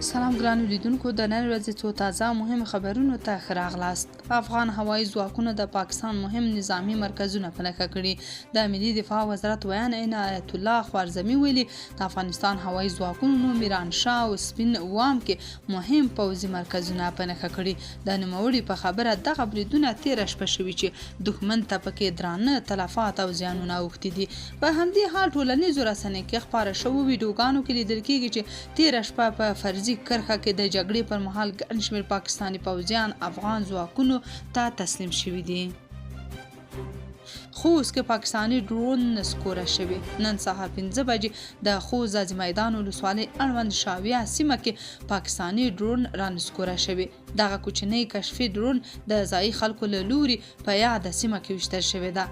سلام ګرانو لیدونکو، د نن ورځې څو تازه او مهم خبرونو ته ښه راغلاست. افغان هوایي ځواکونو د پاکستان مهم نظامي مرکزونه په نښه کړي. د ملي دفاع وزارت ویاند عنایت الله خوارزمي ویلي، د افغانستان هوایي ځواکونو میرانشاه او سپین وام کې مهم پوځي مرکزونه په نښه کړي. د نوموړي په خبره، دغه بریدونه تېره شپه شوي چې دښمن ته پکې درانه تلفات او زیانونه اوښتي دي. په همدې حال ټولنیزو رسنیو کې خپاره شوو ویډیوګانو کې لیدل کېږي چې تېره شپه په فرضي کرښه کې د جګړې پر مهال ګڼ شمېر پاکستاني پوځیان افغان ځواکونو ته تسلیم شوي دي. خوست کې پاکستاني ډرون نسکوره شوی. نن سهار 5 بجې د خوست ځاځي میدان ولسوالۍ اړوند شاویه سیمه کې پاکستاني ډرون رانسکوره شوی. دغه کوچنۍ کشفي ډرون د ځایي خلکو له لوري په یاده سیمه کې ویشتل شوې ده.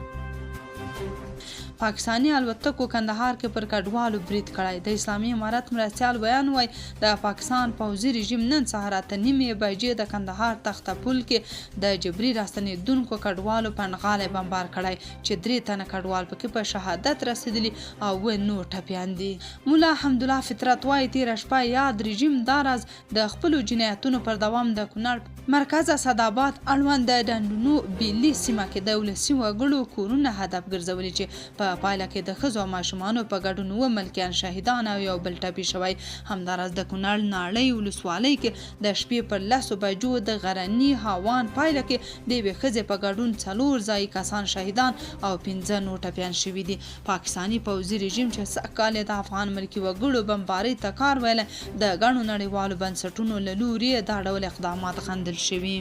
پاکستاني الوتکو کندهار کې پر کډوالو برید کړی. د اسلامي امارت مرستیال ویاند وایي، د پاکستان پوځي رژیم نن سهار 8:30 بجې د کندهار تخته پل کې د جبري راستنېدونکو کډوالو پنډغالی بمبار کړی چې 3 تنه کډوال پکې په شهادت رسېدلي او 7 نور ټپیان دي. ملا حمدالله فطرت وایي، تېره شپه یاد رژیم دا راز د خپلو جنایتونو پر دوام د کونړ مرکز اسعداباد اړوند د ډنډونو بیلي سیمه کې د ولسي وګړو کورونه هدف ګرځولي چې په پایله کې د ښځو او ماشومانو په ګډون 7 ملکیان شهیدان او یو بل ټپي شوی. همداراز د کونړ ناړۍ ولسوالۍ کې د شپې پر 10 بجو د غرني هاوان پایله کې د یوې ښځې په ګډون 4 ځایي کسان شهیدان او 5 نور ټپیان شوي دي. پاکستاني پوځي رژیم چې سږ کال یې د افغان ملکي وګړو بمبارۍ ته کار ویلی، د ګڼو نړیوالو بنسټونو له لوري دا ډول اقدامات غندل شوي.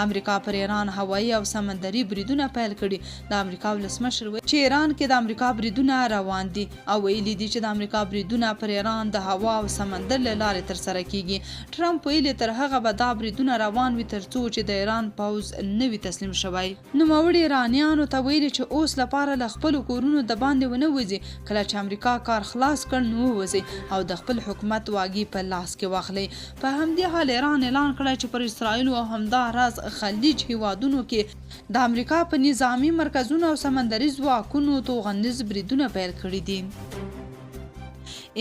امریکا پر ایران هوایي او سمندري بریدونه پیل کړي. د امریکا ولسمشر ویلي چې ایران کې د امریکا بریدونه روان دي او ویلي دي چې د امریکا بریدونه پر ایران د هوا او سمندر له لارې ترسره کیږي. ټرمپ ویلي، تر هغه به دا بریدونه روان وي ترڅو چې د ایران پوځ نه وي تسلیم شوی. نوموړي ایرانیانو ته ویلي چې اوس لپاره له خپلو کورونو د باندې ونه وځي، کله چې امریکا کار خلاص کړ نو ووځئ او د خپل حکومت واګي په لاس کې واخلئ. په همدې حال ایران اعلان کړی چې پر اسراییل او همدا راز خلیج هیوادونو کې د امریکا په نظامي مرکزونو او سمندري ځواکونو توغندیز بریدونه پیل کړي دي.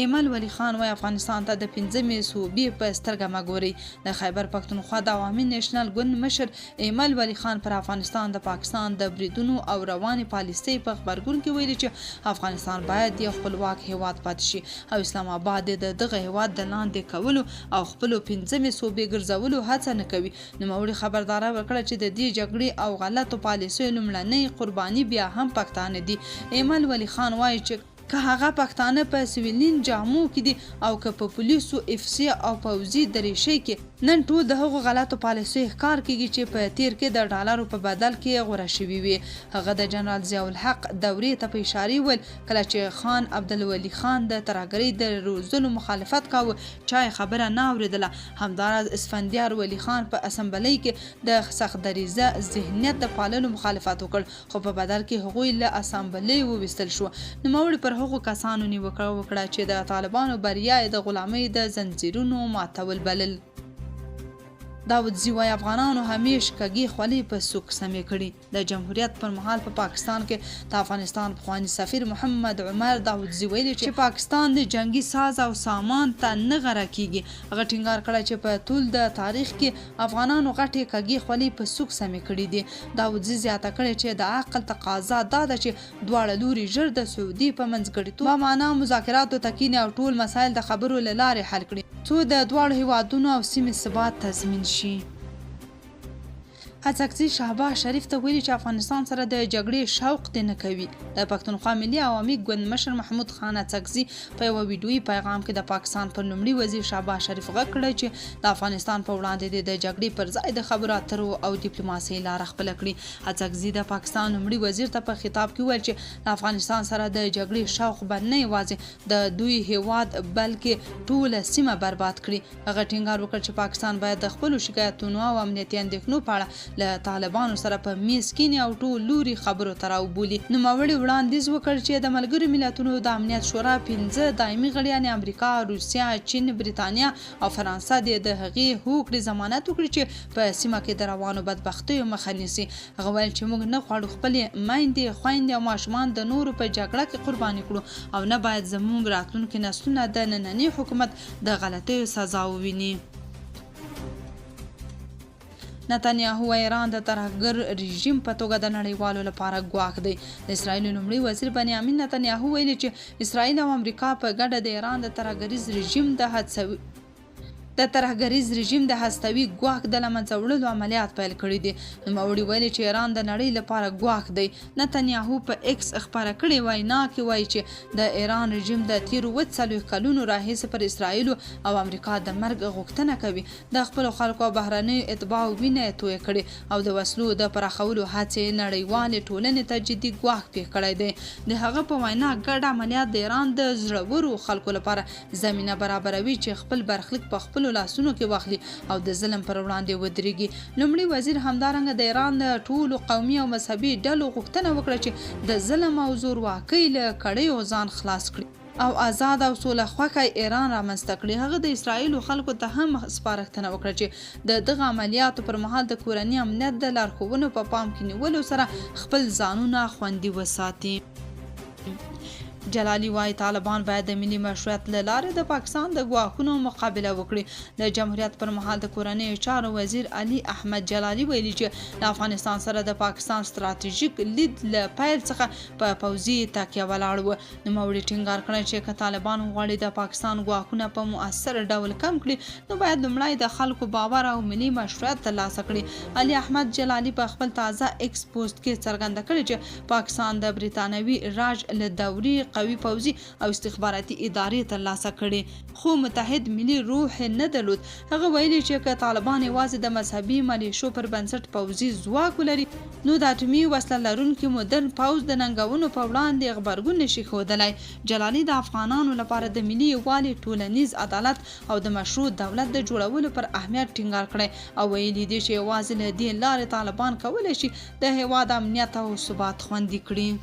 ایمل ولي خان وایي، افغانستان ته د پنځمې صوبې په سترګه مه ګورئ. د خیبر پښتونخوا د عوامي نېشنل ګوند مشر ایمل ولي خان پر افغانستان د پاکستان د بریدونو او روانې پالیسۍ په غبرګون کې ویلي چې افغانستان باید یو خپلواک هیواد پاتې شي او اسلام اباد دې د دغه هیواد د لاندې کولو او خپلو پنځمې صوبې ګرځولو هڅه نه کوي. نوموړي خبرداری ورکړی چې د دې جګړې او غلطو پالیسیو لومړنۍ قرباني بیا هم پښتانه دي. ایمل ولي خان وایي چې که هغه پښتانه په سویلین جامو کې دي او که په پولیسو، ایف سي او پوځي دریشۍ کې، نن ټول د هغو غلطو پالیسیو ښکار کېږي چې په تېر کې د ډالرو په بدل کې غوره شوي وې. هغه د جنرال ضیاءالحق دورې ته په اشارې وویل، کله چې خان عبدالولي خان د ترهګرۍ د روزلو مخالفت کاوه، چا یې خبره نه اورېدله. همداراز اسفندیار ولي خان په اسمبلۍ کې د سخت دریځه ذهنیت د پاللو مخالفت وکړ، خو په بدل کې هغوی له اسامبلۍ وویستل شو. نوموړي پر هغو کسانو نیوکه وکړه چې د طالبانو بریا یې د غلامۍ د ځنځیرونو ماتول بلل. داودزي وایي، افغانانو همیش کږې خولې په سوک سمې کړي. د جمهوریت پر مهال په پاکستان کې د افغانستان پخواني سفیر محمد عمر داودزي ویلي چې پاکستان د جنګي ساز او سامان ته نه غره کیږي. هغه ټینګار کړی چې په طول د تاریخ کې افغانانو غټې کږې خولې په سوک سمې کړې دي. داودزي زیاته کړې چې د عقل تقاضا دا ده چې دواړه لوري ژر د سعودي په منځګړیتوب با معنا مذاکراتو ته کیني او ټول مسایل د خبرو له لارې حل کړي څو د دواړو هیوادونو او سیمې ثبات تضمین شي. اڅکزي شهباز شریف ته ویلي چې افغانستان سره د جګړې شوق دې نه کوي. د پښتونخوا ملي عوامي ګوند مشر محمود خان اڅکزي په یوه ویډیويي پیغام کې د پاکستان پر لومړي وزیر شهباز شریف غږ کړی چې د افغانستان په وړاندې دې د جګړې پر ځای د خبرو اترو او دیپلوماسۍ لاره خپله کړي. اڅکزي د پاکستان لومړي وزیر ته په خطاب کې وویل چې له افغانستان سره د جګړې شوق به نه یوازې د دوی هېواد بلکې ټوله سیمه برباد کړي. هغه ټینګار وکړ چې پاکستان باید د خپلو شکایتونو او امنیتي اندېښنو په اړه له طالبانو سره په میز کیني او ټول لوري خبرو ته راوبولي. نوموړي وړاندیز وکړ چې د ملګرو ملتونو د امنیت شورا پنځه دایمي غړي یعنې امریکا، روسیه، چین، بریتانیا او فرانسه دې د هغې هوکړې ضمانت وکړي چې په سیمه کې د روانو بدبختیو مخه نیسي. هغه ویل چې موږ نه غواړو خپلې میندې، خویندې او ماشومان د نورو په جګړه کې قرباني کړو او نه باید زموږ راتلونکي نسلونه د ننني حکومت د غلطیو سزا وویني. نتنیاهو وایي ایران د ترهګر رژیم په توګه د نړیوالو لپاره ګواښ دی. د اسراییل لومړي وزیر بنیامین نتنیاهو ویلي چې اسراییل او امریکا په ګډه د ایران د ترهګریز رژیم د هڅوي د ترهګریز رژیم د هستوي ګواښ د له منځه وړلو عملیات پیل کړي دي. نوموړي ویلي چې ایران د نړۍ لپاره ګواښ دی. نتنیاهو په ایکس خپره کړې وینا کې وایي چې د ایران رژیم د تېرو 47 کلونو راهیسې پر اسراییلو او امریکا د مرګ غوښتنه کوي، د خپلو خلکو او بهرنیو اتباعو وینه یې تویه کړې او د وسلو د پراخولو هڅې یې نړیوالې ټولنې ته جدي ګواښ پېښ کړی دی. د هغه په وینا، ګډ عملیات د ایران د زړورو خلکو لپاره زمینه برابروي چې خپل برخلیک په خپلو لاسونو کې واخلي او د ظلم پر وړاندې ودرېږي. لومړي وزیر همدارنګه د ایران له ټولو قومي او مذهبي ډلو غوښتنه وکړه چې د ظلم او زورواکۍ له کړیو ځان خلاص کړي او ازاد او سوله خوښی ایران رامنځته کړي. هغه د اسراییلو خلکو ته هم سپارښتنه وکړه چې د دغه عملیاتو پر مهال د کورني امنیت د لارښوونو په پام کې نیولو سره خپل ځانونه خوندي وساتي. جلالي وايي، طالبان باید د ملي مشروعیت له لارې د پاکستان د ګواښونو مقابله وکړي. د جمهوریت پر مهال د کورنیو چارو وزیر علي احمد جلالي ویلي چې له افغانستان سره د پاکستان ستراتیژیک لید له پیل څخه په پوځي تکیه ولاړ و. نوموړي ټینګار کړی چې که طالبان وغواړي د پاکستان ګواښونه په مؤثر ډول کم کړي، نو باید لومړی د خلکو باور او ملي مشروعیت ترلاسه کړي. علي احمد جلالي په خپل تازه ایکس پوسټ کې څرګنده کړې چې پاکستان د بریتانوي راج له دورې قوي پوځي او استخباراتي ادارې ترلاسه کړې، خو متحد ملي روح یې نه درلود. هغه ویلي چې که طالبان یوازې د مذهبي ملیشو پر بنسټ پوځي ځواک ولري، نو د اټومي وسله لرونکي مدرن پوځ د ننګونو په وړاندې غبرګون نه شي ښودلای. جلالي د افغانانو لپاره د ملي یووالي، ټولنیز عدالت او د مشروع دولت د جوړولو پر اهمیت ټینګار کړی او ویلي دي چې یوازې له دې لارې طالبان کولی شي د هېواد امنیت او ثبات خوندي کړي.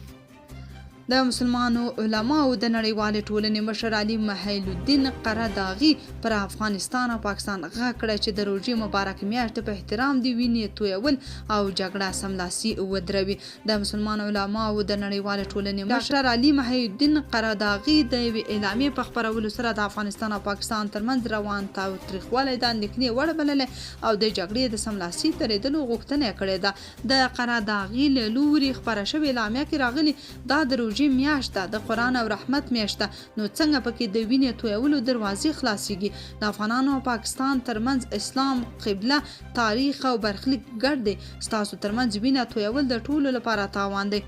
د مسلمانو علماو د نړیوالې ټولنې مشر علي محیل الدین قره داغي پر افغانستان او پاکستان غږ کړی چې د روژې مبارکې میاشتې په احترام دې وینې تویول او جګړه سملاسي ودروي. د مسلمان علماو د نړیوالې ټولنې مشر ډاکټر علي محی الدین قره داغي د یوې اعلامیې په خپرولو سره د افغانستان او پاکستان ترمنځ روان تاوتریخوالی د اندېښنې وړ بللی او د جګړې د سملاسي درېدلو غوښتنه یې کړې ده. د قره داغي له لوري خپره شوې اعلامیه کې راغلي، دا د روژې میاشت ده، د قرآن او رحمت میاشت ده، نو څنګه پکې د وینې تویولو دروازې خلاصېږي؟ د افغانانو او پاکستان ترمنځ اسلام، قبله، تاریخ او برخلیک ګډ دی، ستاسو ترمنځ وینه تویول د ټولو لپاره تاوان دی.